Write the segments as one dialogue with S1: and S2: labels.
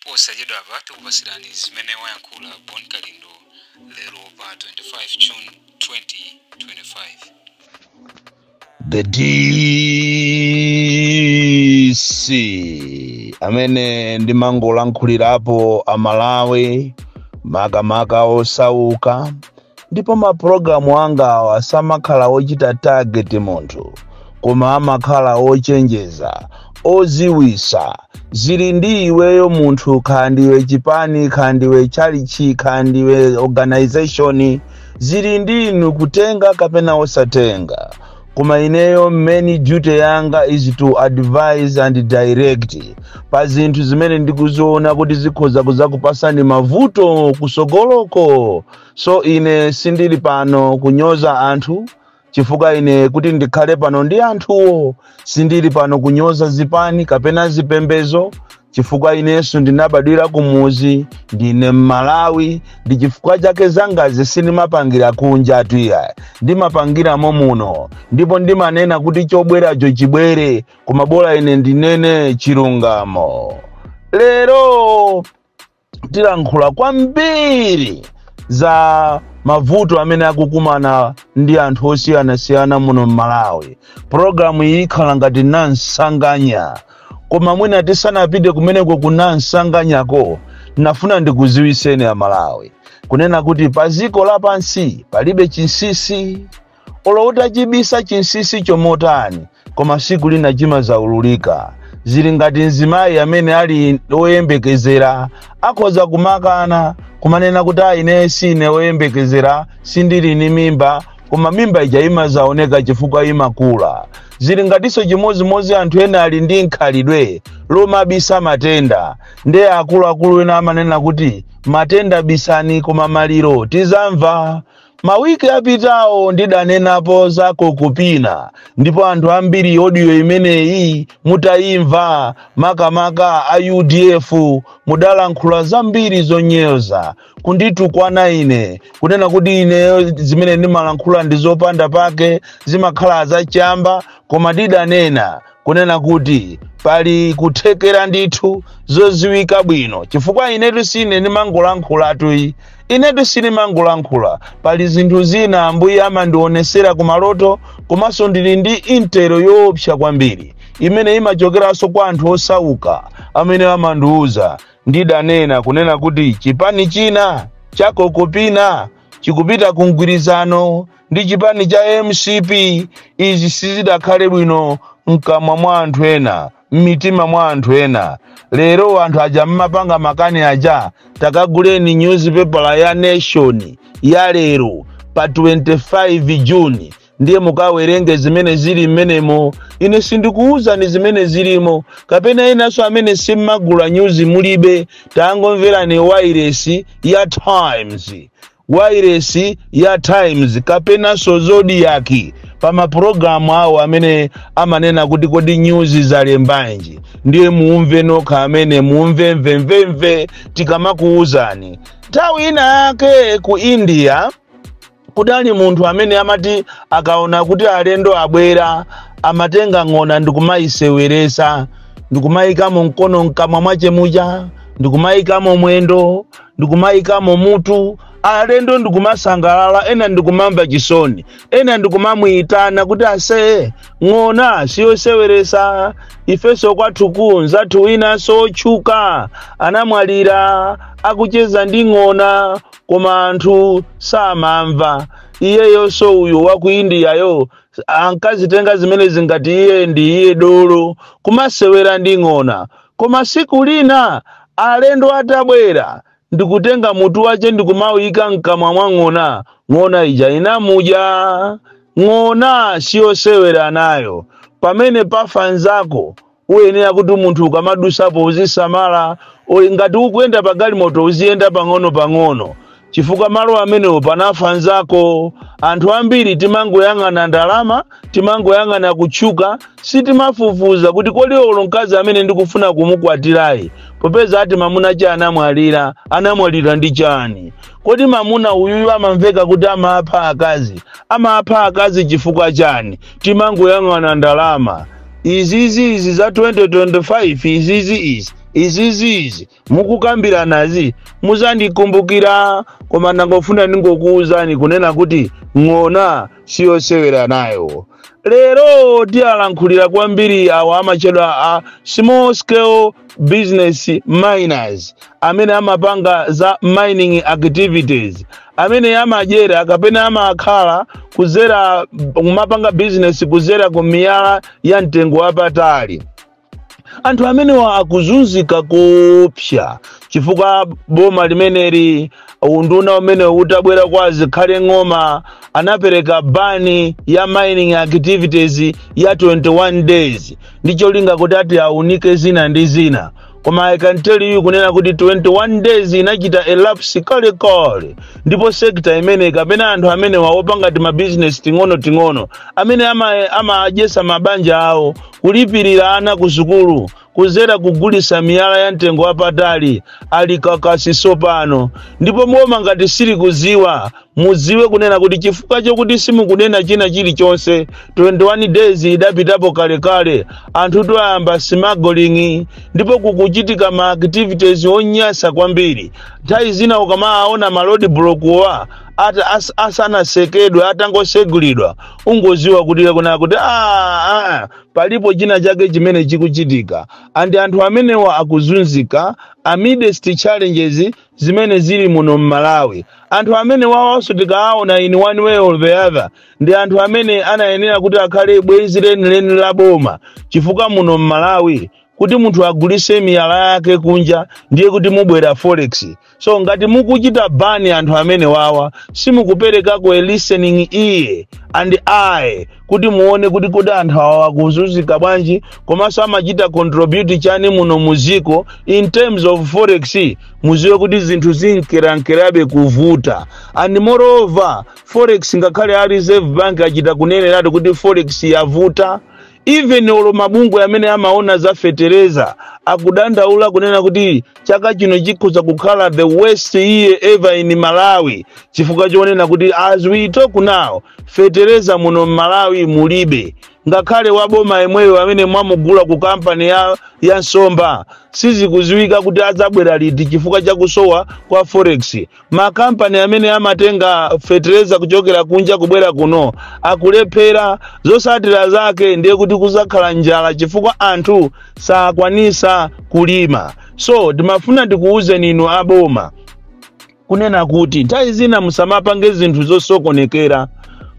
S1: Posachedwapa tikupatsirani zimene wayankhula Bon Kalindo lero pa 25 June 2025.
S2: The DC amene ndimangolankhulirapo Amalawi, makamaka osauka, ndipo mapulogalamu angawa samakhala ochita target munthu, koma amakhala ochenjeza, oziwisa. Zili ndi iweyo munthu, kaya ndiwe chipani, kaya ndiwe chalichi, kaya ndiwe organization, zili ndi inu kutenga kapena osatenga. Koma ineyo main duty yanga is to advise and direct pa zinthu zimene ndikuziona kuti zikhoza kuzakupasani mavuto kusogoloko. So ine sindili pano kunyoza anthu, chifukwa ine kuti ndikhale pano ndi anthuwo. Sindili pano kunyoza zipani kapena zipembezo, chifukwa inenso ndinabadwira kumuzi, ndine Mmalawi. Ndi chifukwa chake zangazi sindimapangira kunja tuya, ndimapangiramo muno, ndipo ndimanena kuti chobweracho chibwere, koma bola ine ndinene chilungamo. Lero tilankhula kwambiri za mavuto amene akukumana ndi anthu osiyanasiyana muno m'Malawi. Pologalamu iyi ikhala ngati nansanganya, koma mwina tisanapite kumeneko kunansanganyako, nafuna ndikuziwiseni Amalawi kunena kuti pa ziko lapansi palibe chinsisi. Olo utachibisa chinsisi chomotani, koma siku lina chimazaululika. Zili ngati mzimayi amene ali woyembekezera, akhoza kumakana, kumanena kuti ayi, ine sine woyembekezera, sindili ni mimba, koma mimba ija imazaoneka chifukwa imakula. Zili ngatinso chimozimozi anthu ena ali ndi nkhalidwe lomabisa matenda. Ndiye akuluakulu ena amanena kuti matenda bisani, koma maliro tizamva. Mawiki apitawo ndidanenapo za Kokopina, ndipo anthu ambiri audio imeneyi mutayimva, makamaka a UDF, mudalankhula zambiri zonyoza, kunditukwana ine, kunena kuti ine zimene ndimalankhula ndi zopanda pake, zimakhala zachamba. Koma ndidanena kunena kuti pali kuthekera ndithu zoziwika bwino, chifukwa inetu sine ndimangolankhulatu, inetu sindimangolankhula. Pali zinthu zina Ambuye amandionesera kumaloto, komanso ndili ndi intel yoopsa kwambiri imene imachokeranso kwa anthu osauka amene amandiuza. Ndidanena kunena kuti chipani china cha Kokopina chikupita ku mgwirizano ndi chipani cha MCP. Izi sizidakhale bwino mkamwa mwa anthu ena, m'mitima mwa anthu ena. Lero anthu aja mmapanga makani aja, takaguleni newspaper ya Nation ya lero pa 25 Juni, ndiye mukawerenge zimene zili mmenemo. Ine sindikuwuzani zimene zilimo, kapena inanso amene simmagula news mulibe, tangomverani wireless ya Times, wireless ya Times kapenanso Zodiak pa mapulogalamu awo amene amanena kuti kodi news zalembanji, ndiye muumve nokha amene muumve mvemvemve tikamakuwuzani. Nthawi ina yake ku India kudali munthu amene amati akaona kuti alendo abwera, amatenga ng'ona ndikumayiseweresa, ndikumayikamo mkono mkamwa mwache muja, ndikumayikamo mwendo, ndikumayikamo mutu. Alendo ndikumasangalala, ena ndikumamva chisoni, ena ndikumamuyitana kuti ase, ng'ona siyoseweresa. Ifenso kwathu nzathu winanso otchuka anamwalira akucheza ndi ng'ona, koma anthu samamva. Iyeyonso uyu wa ku Indiyayo ankazitenga zimene zingati iye ndi iye dolo kumasewera ndi ng'ona, koma siku lina alendo atabwera ndikutenga mutu wache ndikumawuyika mkamwa mwa ng'ona, ng'ona ija inamudya. Ng'ona siyosewera nayo. Pamene pafa nzako, uyenera kuti munthu ukamadusapo uzisamala. Ngati ukuyenda pa galimoto, uziyenda pang'ono pang'ono, chifukwa malo amenewo panafa nzako. Anthu ambiri timangoyang'ana ndalama, timangoyang'ana kutchuka, sitimafufuza kuti kodi olo mkazi amene ndikufuna kumukwatirayi, popeza ati mamuna cha anamwalira, anamwalira ndi chani? Kodi mamuna uyuyu amamveka kuti amapha akazi, amapha akazi chifukwa chani? Timangoyang'ana ndalama. Izizi izi za 2025 izizi izi Izizizi mukukambiranazi muzandikumbukira, koma ndangofuna ndingokuwuzani kunena kuti ng'ona siyosewera nayo. Lero tiyalankhulira kwambiri awa amachedwa a small scale business miners, amene amapanga za mining activities, amene amadyera kapena amakhala kuzera kumapanga business kuzera ku miyala ya mtengo wapatali. Anthu amenewa akuzunzika koopsa chifukwa boma limeneli, unduna umene utabwera kwa Zikhale Ng'oma, anapereka ban ya mining activities ya 21 days ndi cholinga kuti ati aunike zina ndi zina. Koma I can tell you kunena kuti 21 days inachita elapse kalekale, ndipo sector imene kapena anthu amene wawopanga ti mabizinesi ting'ono-ting'ono amene amadyesa mabanja awo, kulipirira ana ku sukulu kuzera kugulisa miyala ya mtengo wapatali, ali kakasiso pano. Ndipo boma ngati sili kuziwa, muziwe kunena kuti chifukwa chokuti simukunena china chilichonse, 21 days idapitapo kalekale. Anthu toyamba smuggling, ndipo kukuchitika ma activities onyasa kwambiri. Nthawi zina ukamaona ma road block wa ata asanasekedwe, atangosegulidwa, ungoziwa kuti kuna kuti palipo china chake chimene chikuchitika. And anthu amenewa akuzunzika amidst challenges zimene zili muno mMalawi. Anthu amene wawanso tikawaona in one way or the other, ndi anthu amene anayenera kuti akhale bwenzi lenileni la boma, chifukwa muno mMalawi kuti munthu agulise miyala yake kunja ndiye kuti mubwera forex. So ngati mukuchita ban anthu amene wawa, simukuperekako a listening ear and eye kuti muone kuti kodi anthu awa akuzunzika bwanji, komanso amachita contribute chani muno muziko in terms of forex, muziwe kuti zinthu zinkerankerabe kuvuta. And moreover, forex, ngakhale a Reserve Bank achita kuneneratu kuti forex yavuta, even olo mabungwe amene amaona za fetereza akudandaula kunena kuti chaka chino chikhoza kukhala the worst year ever in Malawi, chifukwa chonena kuti as we talk now, fetereza muno mMalawi mulibe. Ngakhale waboma yemweyo amene mwamugula ku kampani ya nsomba, sizikuziwika kuti adzabwera liti chifukwa chakusowa kwa forex. Makampani amene amatenga fetereza kuchokera kunja kubwera kuno akulephera. Zosatira zake ndiye kuti kuzakhala njala chifukwa anthu sakwanisa kulima. So timafuna tikuwuzeni inu aboma kunena kuti nthawi zina musamapange zinthu zosokonekera.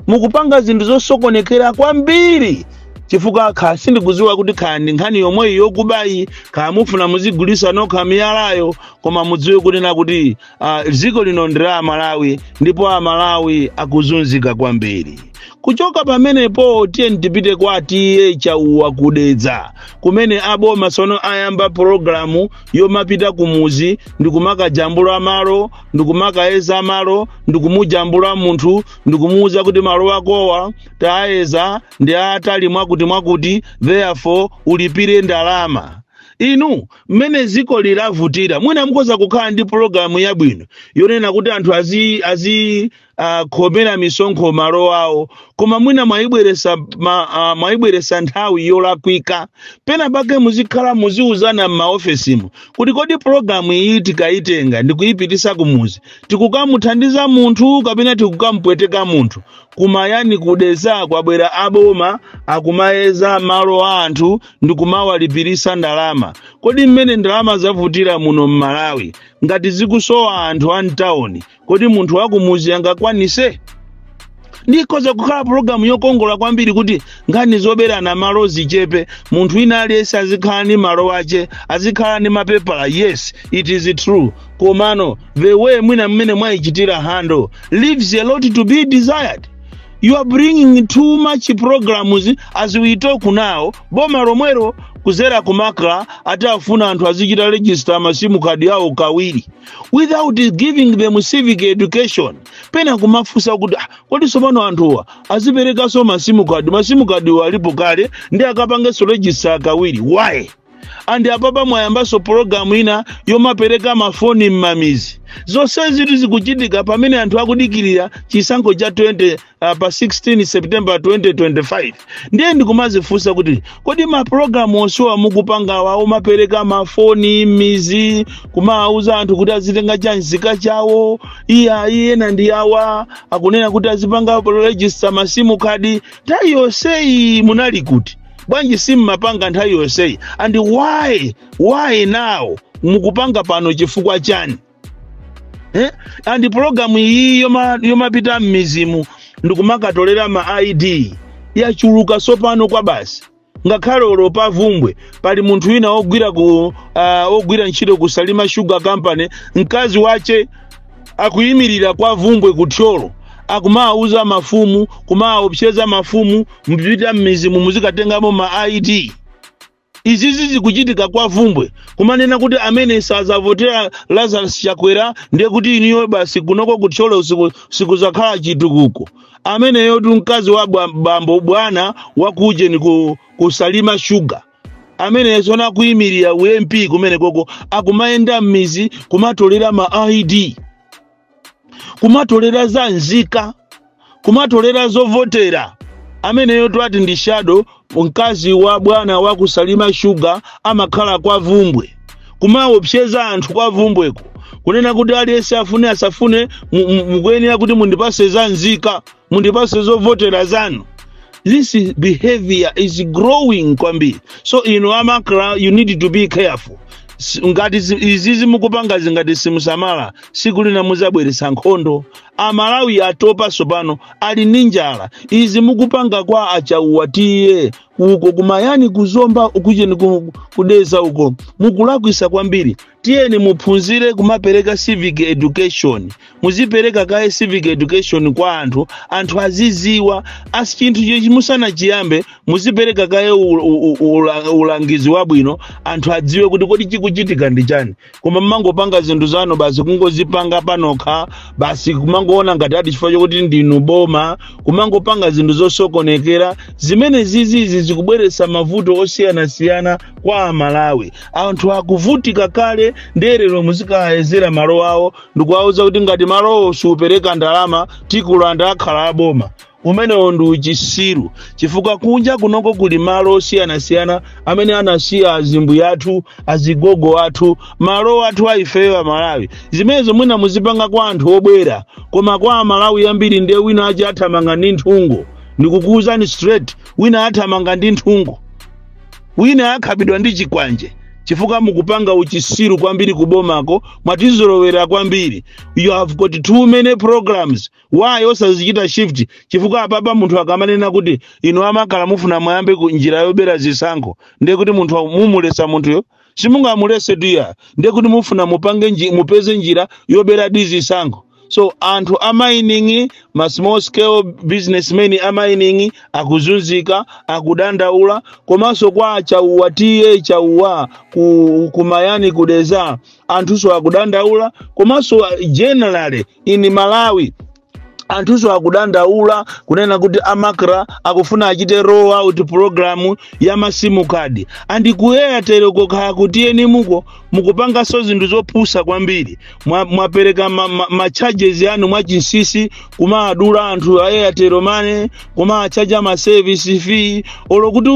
S2: Mukupanga zinthu zosokonekera kwambiri, chifukwa kha sindikuziwa kuti kha ndi nkhani yomweyi yokubayi, kha mufuna muzigulisa nokha miyalayo. Koma mudziwe kunena kuti dziko lino ndi la Amalawi, ndipo Amalawi akuzunzika kwambiri. Kuchoka pamenepo, tiye tipite kwa T/A Chauwa kuDedza, kumene aboma sono ayamba pologalamu yomapita kumuzi ndikumakajambula malo, ndikumakayeza malo, ndikumujambula munthu, ndikumuwuza kuti malo akowa tayeza ndi atali mwakuti mwakuti, therefore ulipire ndalama. Inu, mmene ziko lilavutira, mwina mukhoza kukhala ndi pologalamu yabwino yonena kuti anthu azi khomera misonkho malo awo, koma mwina mwayibweresa nthawi yolakwika. Pena pake muzikhala muziuzana m'maofesimu kuti kodi pologalamu iyi tikayitenga ndikuyipitisa kumuzi, tikukamuthandiza munthu kapena tikukampweteka munthu? Kumayani kuDedza kwabwera aboma akumayeza malo a anthu ndikumawalipirisa ndalama. Kodi mmene ndalama zavutira muno mMalawi, ngati zikusowa anthu a mtawuni, kodi munthu wakumuzi angakwanise? Ndikhoza kukhala pologalamu yokongola kwambiri kuti nkhani zoberana malo zichepe, munthu wina aliyense azikhala ndi malo ache, azikhala ndi mapepala. Yes, it is true, komano the way mwina mmene mwayichitira handle leaves a lot to be desired. You are bringing too much programs. As we talk now, boma lomwero kuzera ku MACRA ati afuna anthu azichita register ma SIM card yawo kawiri without giving them civic education. Pena kumafunsa kuti, ah, kodi tsopano anthuwa aziperekanso ma SIM card? Ma SIM card alipo kale, ndi akapangenso register kawiri, why? And apapa mwayambaso pologalamu ina yomapereka mafoni m'mamizi. Zonse zikuchitika pamene anthu akudikirira chisankho cha 20 pa 16 September 2025. Ndiye ndikumazifunsa kuti kodi mapulogalamu onsewa mukupangawa, omapereka mafoni m'mizi, kumawuza anthu kuti azitenga cha nzika chawo, iya iyena ndi awa akunena kuti azipanga register ma SIM card, nthawi yonseyi munali kuti? Bwanji simmapanga nthawi yonseyi? And why now mukupanga pano? Chifukwa chani, eh? And pologalamu iyi yomapita m'mizimu ndikumakatolera ma ID yachuluka sopano kwa basi. Ngakhale olo pa Vumbwe pali munthu wina ogwira ntchito ku Salima Sugar Company, mkazi wache akuyimirira kwa Vumbwe kuthyolo, akumawuza mafumu, kumaopseza mafumu, mpita m'mizimu muzikatengamo ma ID. Izizi zikuchitika kwa Vumbwe, kumanena kuti amene sazavotera Lazarus Chakwera ndiye kuti iniyo basi kunoko kuthyolo sikuzakhala chitukuko. Ameneyo tu mkazi wa bambo bwana wakujeni ku Salima Sugar, amene sona kuyimirira uMP kumene koko, akumayenda m'mizi kumatolera ma ID, kumatolera za nzika, kumatolera zovotera. Ameneyo twati ndi shadow, mkazi wa bwana wa kusalima Sugar, amakhala kwa Vumbwe, kumaopseza anthu kwa Vumbweko, kunena kuti aliyense afune asafune, mukuyenera kuti mundipase za nzika, mundipase zovotera zanu. This behavior is growing kwambiri, so inu a MACRA, you need to be careful. Ngati izizi mukupanga zingati simusamala, siku lina muzabweretsa nkhondo. Amalawi atopa sopano, ali ndi njala. Izi mukupanga kwa Achauwa tiye uko kumayani, kuzomba kucheni, kudeza uko, mukulakwisa kwambiri. Tiyeni muphunzire kumapereka civic education. Muzipereka kaye civic education kwa anthu, anthu aziziwa asi chinthu chichi musanachiyambe. Muzipereka kaye ulangizi wabwino, anthu adziwe kuti kodi chikuchitika ndi chani. Koma mmangopanga zinthu zanu basi, kungozipanga panokha basi, kumangoona ngati ati chifukwa chokuti ndinu boma, kumangopanga zinthu zosokonekera. Zimene zizizi zikubweretsa mavuto osiyanasiyana kwa Amalawi. Anthu akuvutika kale, nderero muzikayezera malo awo ndikuwauza kuti ngati malowo siupereka ndalama, tikulanda, akhala aboma. Umenewo ndi uchisiru, chifukwa kunja kunoko kuli malo osiyanasiyana amene anasiya azimbuya athu, azigogo athu, malo athu aifeyo Amalawi. Zimenezo mwina muzipanga kwa anthu obwera, koma kwa Amalawi ambiri, ndiye wina achi athamanga ndi nthungo. Ndikukuwuzani straight, wina athamanga ndi nthungo, wina akhabidwa ndi chikwanje, chifukwa mukupanga uchisiru kwambiri kubomako. Mwatizolowera kwambiri. You have got too many programs. Why osazichita shift? Chifukwa apapa munthu akamanena kuti inu amakhala mufuna mwayambe ku njira yobera zisankho, ndiye kuti munthu mumulesa munthuyo? Simungamulese tiya. Ndiye kuti mufuna mupange mupeze njira yobera di zisankho. So anthu a mining, ma small scale businessmen a mining akuzunzika, akudandaula. Komanso kwa Chauwa, tiye Chauwa, kumayani, kudeza, anthuso akudandaula. Komanso generally in Malawi anthuso akudandaula, kunena kuti a MACRA akufuna achite roll out program ya ma SIM card. And ku Airtel kokhala kutiyeni muko mukupanganso zinthu zopusa kwambiri. Mwapereka ma charges anu mwachinsinsi, kumaadula anthu a Airtel Money, kumachaja ma service fee. Olo kuti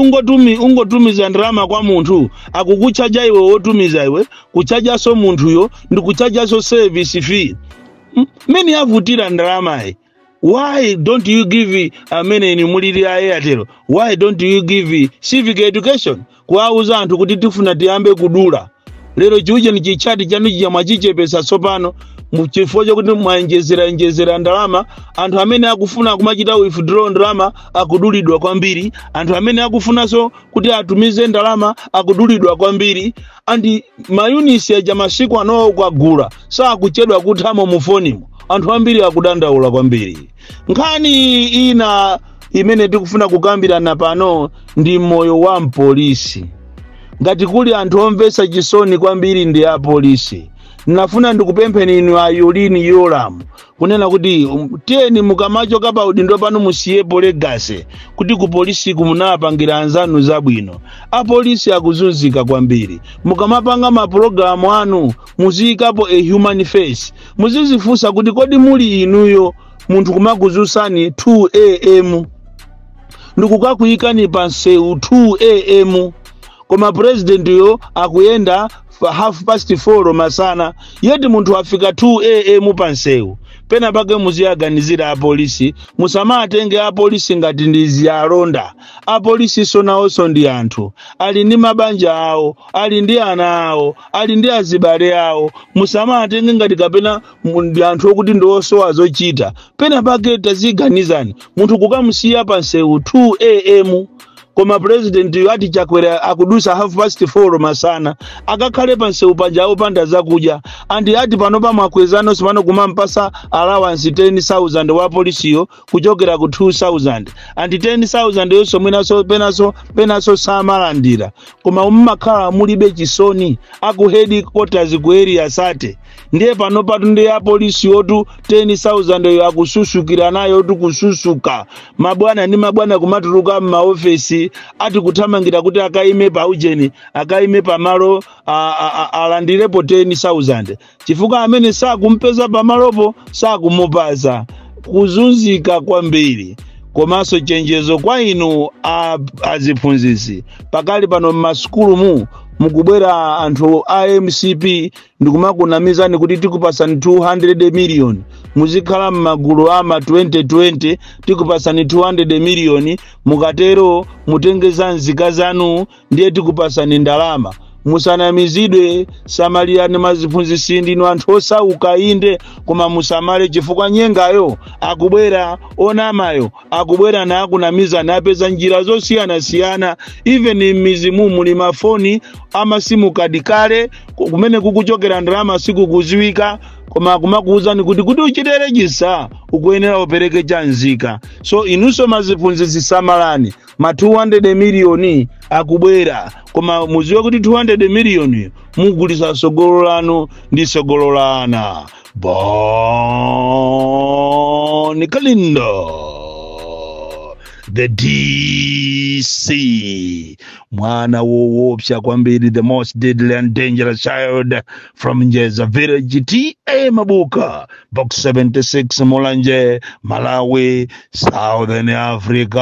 S2: ungotumiza ndalama kwa munthu, akukuchaja iwe wotumiza iwe, kuchajaso munthuyo ndi kuchajaso service fee. Mmene avutira ndalamayi, why don't you give amene inu mulili a Airtel, why don't you give civic education, kuwauza anthu kuti tifuna tiyambe kudula lero? Chiuche ni chichati chanu chija mwachichepesa tsopano chifukwa chokuti mwaenjezera ndalama. Anthu amene akufuna kumachita withdraw ndalama akudulidwa kwambiri. Anthu amene akufunanso kuti atumize ndalama akudulidwa kwambiri. And ma units aja masiku anowo kwagula sakuchedwa kuthamo mufonimo. Anthu ambiri akudandaula kwambiri. Nkhani ina imene tikufuna kukambirana pano ndi moyo wa mpolisi. Ngati kuli anthu omvetsa chisoni kwambiri ndi apolisi. Nafuna ndikupempheni inu a Yolini Yolam kunena kuti tiyeni mukamachoka pa udindo pano musiyepo legacy kuti ku polisiku munapangira anzanu zabwino. Apolisi akuzunzika kwambiri. Mukamapanga mapulogalamu anu muziyikapo a human face, muzizifunsa kuti kodi muli inuyo munthu kumakuzusani 2 a.m. ndikukakuyikani pa msewu 2 a.m., koma president yo akuyenda 4:30 masana, yeti munthu afika 2 a.m. pa msewu? Pena pake muziyaganizira apolisi. Musamatenge apolisi ngati ndi ziyalonda. Apolisi nawonso ndi anthu, ali ndi mabanja awo, ali ndi ana awo, ali ndi azibale awo. Musamatenge ngati kapena ndi anthu okuti ndi osowa zochita. Pena pake taziganizani, munthu kukamusiya pa msewu 2 a.m., koma president ati Chakwera akudusa 4:30 masana, akakhale pa msewu paja opanda zakudya. Andi ati pano pamwakwezano pano kumampasa allowance 10,000 wa polisiyo kuchokera ku 2000, andi 10,000 yonso mwinaso penaso samalandira. Koma mmakhala mulibe chisoni aku headquarters ku Area 30? Ndiye pano patu ndi apolisi otu 10,000 yo akususukira nayo tu, kususuka mabwana ndi mabwana kumatuluka m'maofesi ati kuthamangira kuti akaime pa ujeni, akaime pamalo alandirepo 10,000, chifukwa amene sakumpeza pamalopo sakumupasa. Kuzunzika kwambiri. Komanso chenjezo kwa inu aziphunzitsi, pakali pano m'masukulumu mukubwera anthu a MCP ndikumakunamizani kuti tikupasani 200 million, muzikhala m'magulu ama 2020, tikupasani 200 million, mukatero mutengeza nzika zanu, ndiye tikupasani ndalama. Musanamizidwe, samalirani maziphunzitsi. Ndinu anthu osauka inde, koma musamale chifukwa nyengayo akubwera, onamayo akubwera naakunamiza, napeza njira zosiyanasiyana. Even m'mizimu muli mafoni ama SIM card kale, kumene kukuchokera ndalama sikukuziwika, koma kumakuwuzani kuti uchite register ukuyenera upereke chanzika. So inunso maziphunzitsi samalani, ma 200 miliyoni akubwera, koma muziwe kuti 200 miliyoni mugulisa sogolo lanu ndi sogolo la ana. Bon Kalindo, the DC, mwana woopsa kwambiri, the most deadly and dangerous child from Njeza Village, T/A Mabuka, Box 76, Mulanje, Malawi, Southern Africa.